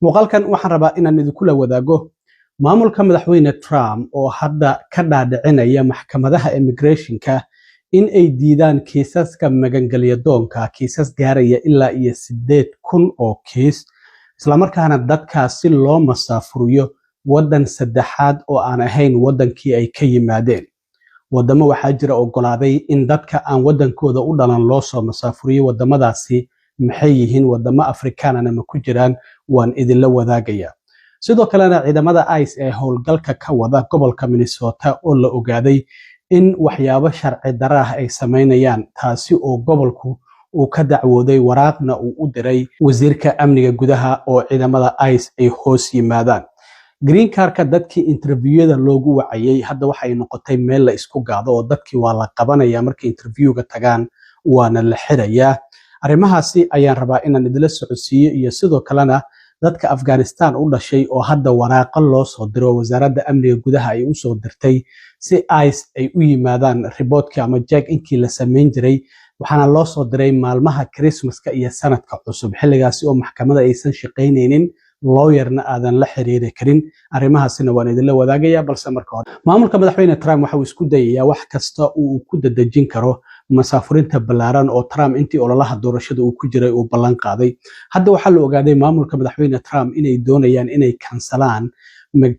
Muuqaalkan waxaan rabaa inaan idinkula wadaago maamulka Madaxweyne Trump oo hadda ka dhaadhicinaya maxkamadaha immigrationka in ay diidaan kiisaska magangelyadoonka, kiisas gaaraya ilaa iyo 8,000 oo kiis, islamarkaana dadkaas si loo masaafuriyo waddan saddexaad oo aan ahayn waddankii ay ka yimaadeen. Wadamo waxaa jira ogolaaday in dadka aan waddankooda u dhalan loo soo masaafuriyo. Wadamadaasi maxay yihiin? Wadamo Afrikaanana ma ku jiraan? Waan idinla wadaagaya. Sidoo kalena ciidamada ICE ee howlgalka ka wada gobolka Minnesota oo la ogaaday in waxyaabo sharci darro ah ay samaynayaan, taasi oo gobolku uu ka dacwooday, waraaqna uu u diray wasiirka amniga gudaha oo ciidamada ICE ay hoos yimaadaan. Green cardka dadkii interviewada loogu wacayay hadda waxay noqotay meel la isku gaado, oo dadkii waa la qabanaya markay interviewga tagaan, waana la xirayaa. Arrimahaasi ayaan rabaa inaan idila socodsiiyo, iyo sidoo kalena dadka Afghanistan u dhashay oo hadda waraaqo loo soo diro, Wasaaradda Amniga Gudaha ay usoo dirtay, si ICE ay u yimaadaan reportkii ama check inkii la samayn jiray. Waxaana loo soo diray maalmaha Christmaska iyo Sanadka Cusub, xilligaasi oo maxkamada aysan shaqaynaynin, lawyerna aadan la xiriiri karin. Arrimahaasina waan idinla wadaagaya. Balse marka hore, maamulka Madaxweyne Trump waxa uu isku dayayaa wax kasta uu ku dadejin karo masaafurinta ballaaran oo Trump intii ololaha doorashada uu ku jiray uu ballan qaaday. Hadda waxaa la ogaaday maamulka Madaxweyne Trump inay doonayaan inay kansalaan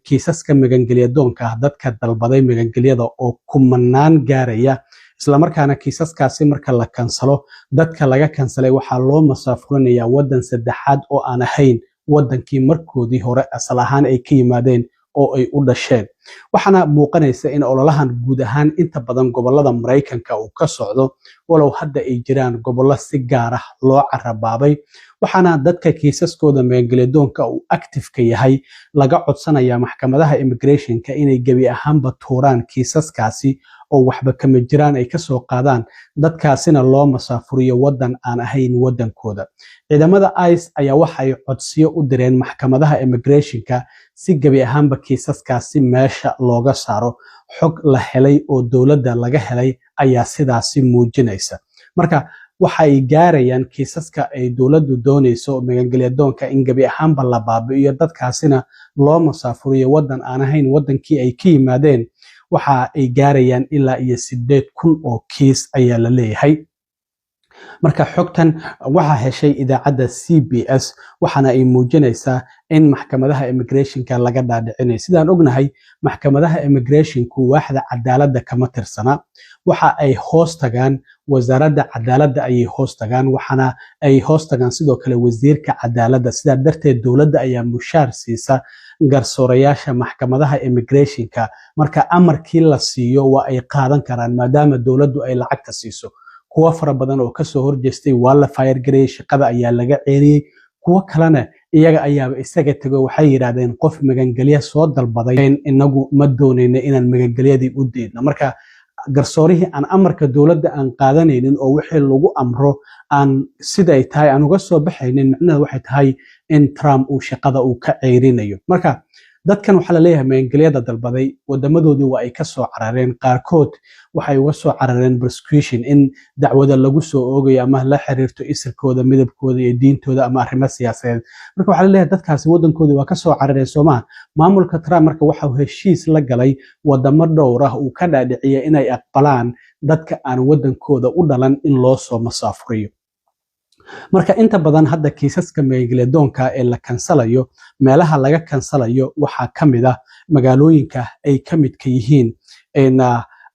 kiisaska magangelyadoonka ah, dadka dalbaday magangelyada oo kumanaan gaaraya, islamarkaana kiisaskaasi marka la kansalo, dadka laga kansalay waxaa loo masaafurinayaa waddan saddexaad oo aan ahayn waddankii markoodii hore asal ahaan ay ka yimaadeen oo ay u dhasheen. Waxaana muuqanaysa in ololahan guud ahaan inta badan gobolada Maraykanka uu ka socdo, walow hadda ay jiraan gobollo si gaar ah loo carabaabay. Waxaana dadka kiisaskooda magangelyadoonka uu activeka yahay laga codsanayaa maxkamadaha immigrationka inay gebi ahaanba tuuraan kiisaskaasi oo waxba kama jiraan ay kasoo qaadaan, dadkaasina loo masaafuriyo waddan aan ahayn waddankooda. Ciidamada ICE ayaa waxay codsiyo u direen maxkamadaha immigrationka si gebi ahaanba kiisaskaasi meesha looga saaro. Xog la helay oo dowladda laga helay ayaa sidaasi muujinaysa. Marka waxay gaarayaan kiisaska ay dowladdu doonayso magangelyadoonka in gebi ahaanba la baabi'iyo, dadkaasina loo masaafuriyo waddan aan ahayn waddankii ay ka yimaadeen, waxa ay gaarayaan ilaa iyo 8,000 oo kiis ayaa la leeyahay. Marka xogtan waxaa heshay idaacadda CBS, waxaana ay muujinaysaa in maxkamadaha immigrationka laga dhaadhicinayo. Sidaan ognahay, maxkamadaha immigrationku waaxda cadaaladda kama tirsana, waxa ay hoos tagaan Wasaaradda Cadaaladda ayay hoos tagaan, waxaana ay hoos tagaan sidoo kale wasiirka cadaaladda. Sidaa darteed dowladda ayaa mushaar siisa garsoorayaasha maxkamadaha immigrationka. Marka amarkii la siiyo waa ay qaadan karaan, maadaama dowladdu ay lacagta siiso. Kuwo fara badan oo kasoo horjeestay waa la fire gareeyey, shaqada ayaa laga ceeriyey. Kuwo kalena iyaga ayaaba isaga tego, waxay yidhaahdeen: "Qof magangelya soo dalbaday inagu ma doonayno inaan magangelyadii u diidno." Marka garsoorihii aan amarka dowladda aan qaadanaynin oo wixii lagu amro aan siday tahay aan uga soo baxaynin, micnaheedu waxay tahay in Trump uu shaqada uu ka ceyrinayo. Marka dadkan waxaa laleeyahay magangelyada dalbaday wadamadoodii waa ay ka soo carareen. Qaarkood waxay uga soo carareen persecution, in dacwada lagu soo oogayo ama la xiriirto isirkooda, midabkooda iyo diintooda ama arrimo siyaasadeed. Marka waxaa laleeyahay dadkaasi wadankoodii waa ka soo carareen, soomaa? Maamulka Trump marka waxa uu heshiis la galay wadamo dhowr ah, uu ka dhaadhiciyay inay aqbalaan dadka aan wadankooda u dhalan in loo soo masaafuriyo. Marka inta badan hadda kiisaska magangelyadoonka ee la kansalayo, meelaha laga kansalayo waxaa ka mid ah magaalooyinka ay ka midka yihiin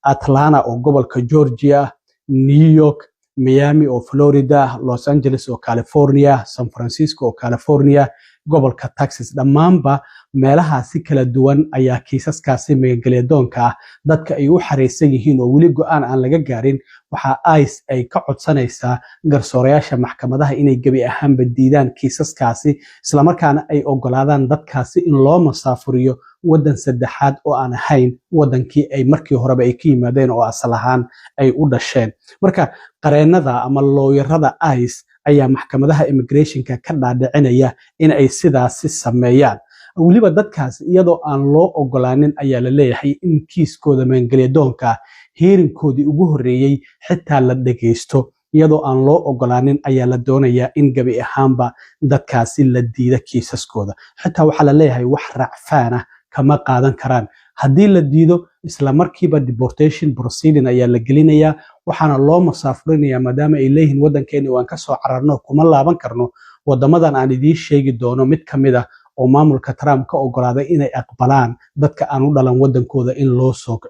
Atlanta oo gobolka Georgia, New York, Miami oo Florida, Los Angeles oo California, San Francisco oo California, gobolka Texas. Dhammaanba meelahaasi kala duwan ayaa kiisaskaasi magangelyadoonka ah dadka ay u xareysan yihiin oo weli go-aan aan laga gaarin, waxaa ICE ay ka codsanaysaa garsoorayaasha maxkamadaha inay gebi ahaanba diidaan kiisaskaasi, islamarkaana ay ogolaadaan dadkaasi in loo masaafuriyo waddan saddexaad oo aan ahayn waddankii ay markii horeba ay ka yimaadeen oo asal ahaan ay u dhasheen. Marka qareennada ama lawyerada ICE ayaa maxkamadaha immigrationka ka dhaadhicinaya in ay sidaasi sameeyaan. Weliba dadkaas iyadoo aan loo ogolaanin ayaa la leeyahay in kiiskooda magangelyadoonka hearingkoodii ugu horreeyey xitaa la dhegaysto. Iyadoo aan loo ogolaanin ayaa la doonayaa in gebi ahaanba dadkaasi la diida kiisaskooda. Xitaa waxaa la leeyahay wax racfaan ah kama qaadan karaan. Haddii la diido, isla markiiba deportation proceeding ayaa la gelinayaa, waxaana loo masaafurinayaa, maadaama ay leeyihiin waddankeeni waan ka soo cararno, kuma laaban karno, wadamadan aan idiin sheegi doono mid ka mid ah oo maamulka Trump ka ogolaaday inay aqbalaan dadka aan u dhalan waddankooda in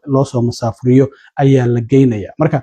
loo soo masaafuriyo ayaa la geynaya. Marka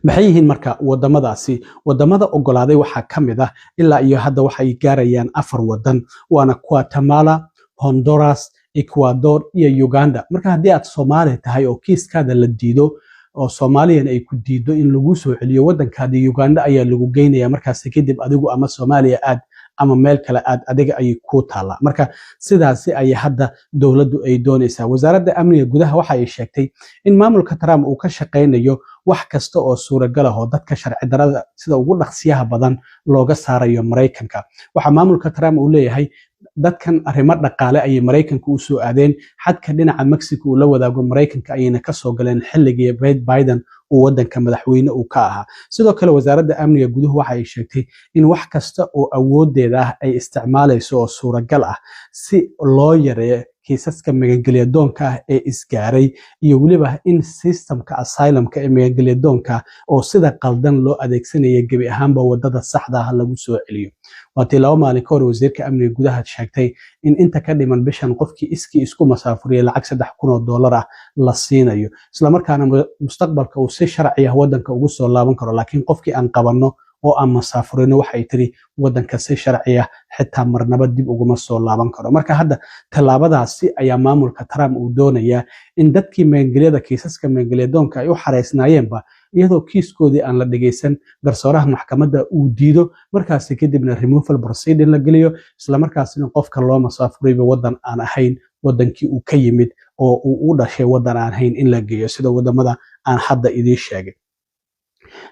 maxay yihiin marka wadamadaasi? Wadamada ogolaaday waxaa ka mid ah, ilaa iyo hadda waxay gaarayaan afar wadan, waana Guatemala, Honduras, Ecuador iyo Uganda. Marka haddii aad Soomaali tahay oo kiiskaada la diido oo Soomaaliyan ay ku diido in lagu soo celiyo waddankaadii, Uganda ayaa lagu geynaya. Markaasi kadib adigu ama Soomaaliya aad ama meel kale aad, adiga ayay kuu taallaa. Marka sidaasi ayay hadda dowladdu ay doonaysaa. Wasaaradda amniga gudaha waxa ay sheegtay in maamulka Trump uu ka shaqaynayo wax kasta oo suuragal ah oo dadka sharci darada sida ugu dhaqsiyaha badan looga saarayo Maraykanka. Waxaa maamulka Trump uu leeyahay dadkan arrimo dhaqaale ayay Maraykanka u soo aadeen, xadka dhinaca Mexico uu la wadaago Maraykanka ayayna kasoo galeen xilligii Biden uu waddanka madaxweyne uu ka ahaa. Sidoo kale wasaaradda amniga guduhu waxa ay sheegtay in wax kasta oo awoodeeda ah ay isticmaalayso oo suuragal ah si loo yareeyo kiisaska magangelyadoonka ah ee isgaaray, iyo weliba in systemka asylumka ee magangelyadoonka oo sida qaldan loo adeegsanaya gebi ahaanba wadada saxda ah lagu soo celiyo. Waatii 2 maalin ka hor wasiirka amniga gudaha sheegtay in inta ka dhiman bishan qofkii iskii isku masaafuriyay lacag $3,000 ah la siinayo, islamarkaana mustaqbalka uu si sharci ah wadanka ugu soo laaban karo. Laakiin qofkii aan qabanno oo aan masaafurino, waxay tiri, wadanka si sharci ah xitaa marnaba dib uguma soo laaban karo. Marka hadda tallaabadaasi ayaa maamulka Trump uu doonayaa in dadkii magangelyada, kiisaska magangelyadoonka ay u xareysnaayeenba, iyadoo kiiskoodii aan la dhegeysan garsooraha maxkamadda uu diido, markaasi kadibna removal proceeding la geliyo, islamarkaasina qofka loo masaafurayba wadan aan ahayn wadankii uu ka yimid oo uu u dhashay, wadan aan ahayn in la geeyo, sida wadamada aan hadda idiin sheegay.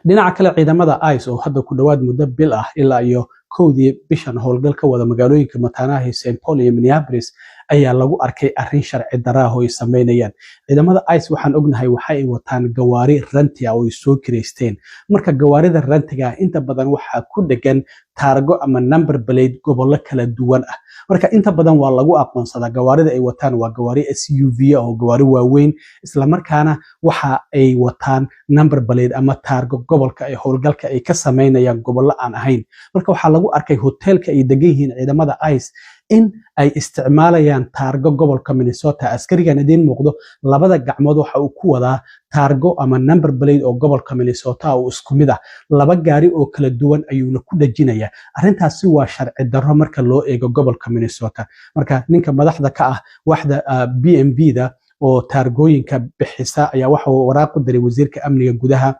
Dhinaca kale, ciidamada ICE oo hadda ku dhowaad muddo bil ah, ilaa iyo 1dii bishan, howlgal ka wada magaalooyinka mataanaha St Paul iyo Minneapolis ayaa lagu arkay arrin sharci darro ah oo ay sameynayaan. Ciidamada ICE waxaan ognahay waxa ay wataan gawaari ranti ah oo ay soo kireysteen. Marka gawaarida rantiga ah inta badan waxaa ku dhegan taargo ama number plate gobollo kala duwan ah. Marka inta badan waa lagu aqoonsadaa gawaarida ay wataan, waa gawaari SUV ah oo gawaari waaweyn, islamarkaana waxa ay wataan number plate ama taargo gobolka ay howlgalka ay ka sameynayaan gobollo aan ahayn. Marka waxaa lagu arkay hoteelka ay degan yihiin ciidamada ICE in ay isticmaalayaan taargo gobolka Minnesota. Askarigan idiin muuqdo labada gacmood waxa uu ku wadaa taargo ama number plate oo gobolka Minnesota oo isku mid ah, laba gaari oo kala duwan ayuuna ku dhejinaya. Arrintaasi waa sharci darro marka loo eego gobolka Minnesota. Marka ninka madaxda ka ah waaxda BMV da oo taargooyinka bixisa ayaa waxa uu waraaq u diray wasiirka amniga gudaha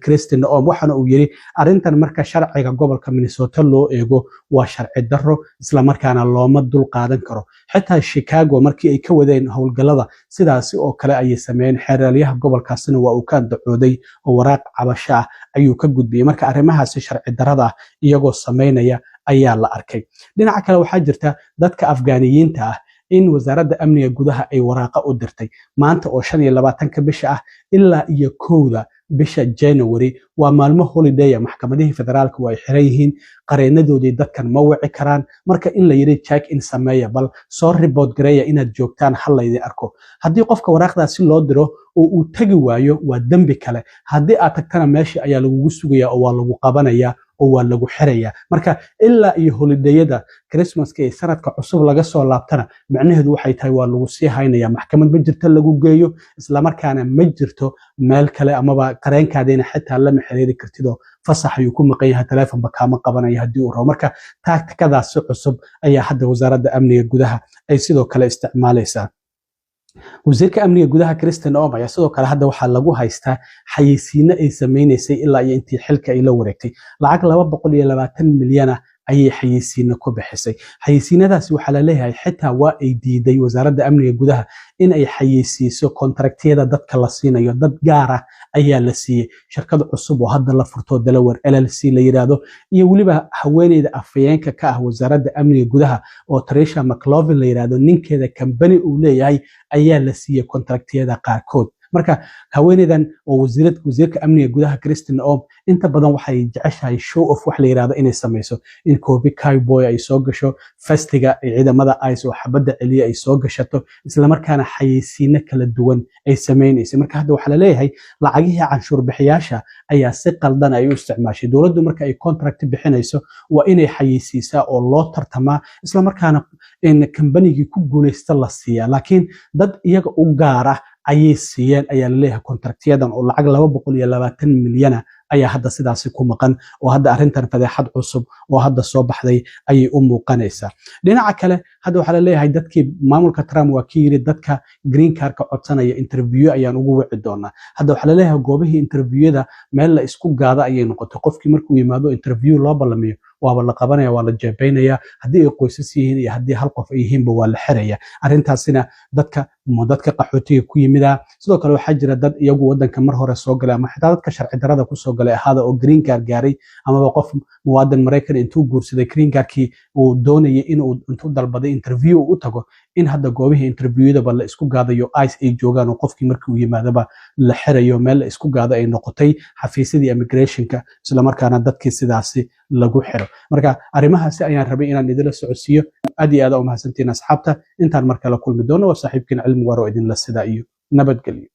Kristi Noem, waxaana uu yiri arrintan marka sharciga gobolka Minnesota loo eego waa sharci darro, islamarkaana looma dul qaadan karo. Xitaa Chicago markii ay ka wadeen howlgallada sidaasi oo kale ayay sameeyeen, xeeraalyaha gobolkaasina waa uu ka andacooday oo waraaq cabasho ah ayuu ka gudbiyey. Marka arrimahaasi sharci darrada ah iyagoo sameynaya ayaa la arkay. Dhinaca kale, waxaa jirta dadka Afgaaniyiinta ah in wasaaradda amniga gudaha ay waraaqa u dirtay maanta oo 25-ka bisha ah ilaa iyo 1da bisha January. Waa maalmo holiday, maxkamadihii federaalka waa ay xiran yihiin, qareenadoodii dadkan ma wici karaan. Marka in la yidhi check in sameeya, bal soo report gareeya inaad joogtaan, hal laydin arko. Haddii qofka waraaqdaasi loo diro oo uu tegi waayo, waa dembi kale. Haddii aad tagtana meeshii ayaa lagugu sugaya oo waa lagu qabanaya oo waa lagu xiraya. Marka ilaa iyo holidayada Christmaska ee sanadka cusub laga soo laabtana, micnaheedu waxay tahay waa lagu sii haynaya. Maxkamad ma jirto lagu geeyo, islamarkaana ma jirto meel kale amaba qareenkaadiina xitaa lama xiriiri kartidoo fasax ayuu ku maqan yahay, telefonba kaama qabanaya haddii uu rabo. Marka taagtikadaasi cusub ayaa hadda wasaaradda amniga gudaha ay sidoo kale isticmaalaysaa. Wasiirka amniga gudaha Kristi Noem ayaa sidoo kale hadda waxaa lagu haystaa xayeysiino ay sameynaysay ilaa iyo intii xilka ay la wareegtay. Lacag 220 milyan ah ayay xayeysiino ku bixisay. Xayeysiinadaasi waxaa laleeyahay xitaa waa ay diiday wasaaradda amniga gudaha in ay xayeysiiso. Kontraktiyada dadka la siinayo dad gaar ah ayaa la siiyey, shirkad cusub oo hadda la furto Delaware LLC la yidhaahdo, iyo weliba haweeneyda afhayeenka ka ah wasaaradda amniga gudaha oo Trisha McLaughlin la yidhaahdo, ninkeeda kambani uu leeyahay ayaa la siiyey kontraktiyada qaarkood. Marka haweeneydan oo wasiirad, wasiirka amniga gudaha Kristi Noem, inta badan waxay jeceshahay show off wax la yirahdo inay samayso, in koobi cowboy ay soo gasho, vest-iga ciidamada ICE oo xabadda celiya ay soo gashato, islamarkaana xayeysiino kala duwan ay samaynaysa. Marka hadda waxaa laleeyahay lacagihii canshuur bixiyaasha ayaa si qaldan ay u isticmaashay. Dowladdu marka ay contract bixinayso waa inay xayeysiisaa oo loo tartamaa, islamarkaana in kambanigii ku guuleysta la siiyaa, laakiin dad iyaga u gaar ah ayay siiyeen ayaa laleeyahay contract-yadan, oo lacag 220 milyana ayaa hadda sidaasi ku maqan, oo hadda arrintan fadeexad cusub oo hadda soo baxday ayay u muuqanaysaa. Dhinaca kale, hadda waxaa laleeyahay dadkii maamulka Trump waa kii yiri dadka green cardka codsanaya interview ayaan ugu wici doonaa. Hadda waxaa laleeyahay goobihii interviewada meel la isku gaada ayay noqotay. Qofkii markuu yimaado interview loo ballamiyo, waaba la qabanaya, waa la jeebaynaya. Haddii ay qoysas yihiin iyo haddii hal qof ay yihiinba, waa la xiraya. Arrintaasina dadka qaxootiga ku yimida, sidoo kale waxaa jira dad iyagu wadanka mar hore soo galay ama xitaa dadka sharci darada kusoo galay ahaada oo green card gaaray, amaba qof muwaadin Maraykan intuu guursaday green cardkii uu doonayay inuu intuu dalbaday interview u tago, in hadda goobihii interviewdaba la isku gaadayo, ICE ay joogaan, oo qofkii markii uu yimaadaba la xirayo, meel la isku gaado ay noqotay xafiisyadii immigrationka, islamarkaana dadkii sidaasi lagu xiro. Marka arrimahaasi ayaan rabay inaan idinla socodsiiyo. Aad iyo aad u mahadsantiin, asxaabta. Intaan mar kale kulmi doono, waa saaxiibkiin Cilmi Waro, idinla sidaa iyo nabadgelyo.